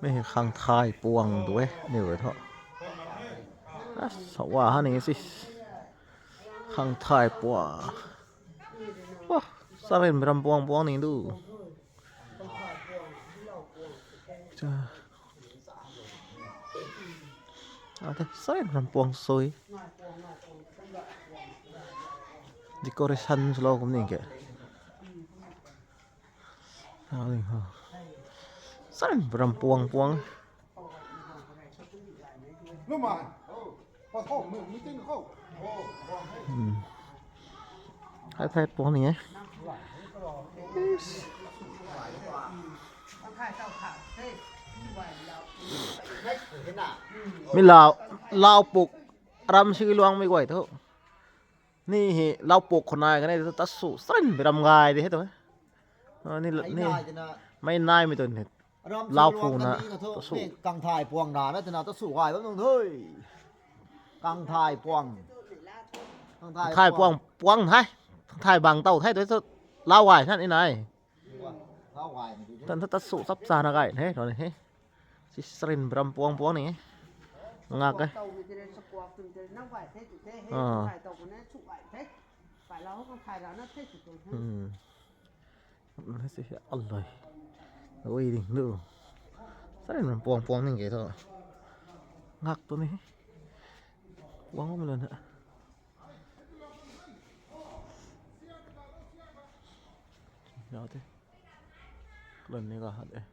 ແມ່ນຂ້າງທ້າຍປວງດ້ວຍນີ້ເວີຍເທາະ. ອາ ສະວ່າຫັ້ນນີ້ຊິ ຂ້າງທ້າຍປວງ. ໂອ້ ສະເລັນລຳປວງປວງນີ້ດູ. ເອົາແຕ່ສະເລັນລຳປວງສວຍ. Decoration ສະເລັນກວ່ານີ້ແກ. ເອົາເລີຍ ສະເລັນລຳປວງປວງ. ອືມ ໃຫ້ແພດພວກນີ້ໄງ. ມີລາວ ລາວປຸກອາຣາມຊື່ຫຼວງມີໄວ້ເຖາະ. ນີ້ລາວປົກຄົນນາຍກັນໄດ້ ຕະສຸສະເລັນໄປດຳງາຍເດ້ເຮັດຕົວ. ເອີ ນີ້ ໄມ້ນາຍ ນີ້ ໄມ້ນາຍມີຕົວນີ້ ລາວພູນະ ຕະສຸ ກາງຖ່າຍປວງນານະ ຕະນາ ຕະສຸຫວາຍແບບນັ້ນເຮີ້ຍ. ກາງຖ່າຍປວງ ກາງຖ່າຍ ຖ່າຍປວງ ປວງໄທ ຖ່າຍບາງເຕົ້າໄທຕົວ ລາວຫວາຍນັ້ນ ອີນາຍ. ຕະ ຕະ ຕະສຸສັບສານະໄກເຮ ຕອນນີ້ເຮ ຊິສະເລັນບຣຳປວງປວງນີ້ ງາກເອີຍ. ອືມ ອະໄລ ໂອ້ຍ ດິງດູ ສະເລັນບຣຳປວງປວງນີ້ເກໂຕ ງາກໂຕນີ້ ປວງມາເລີຍນະ. ເດີ ເລື່ອງນີ້ກໍຮັດເອ ກໍ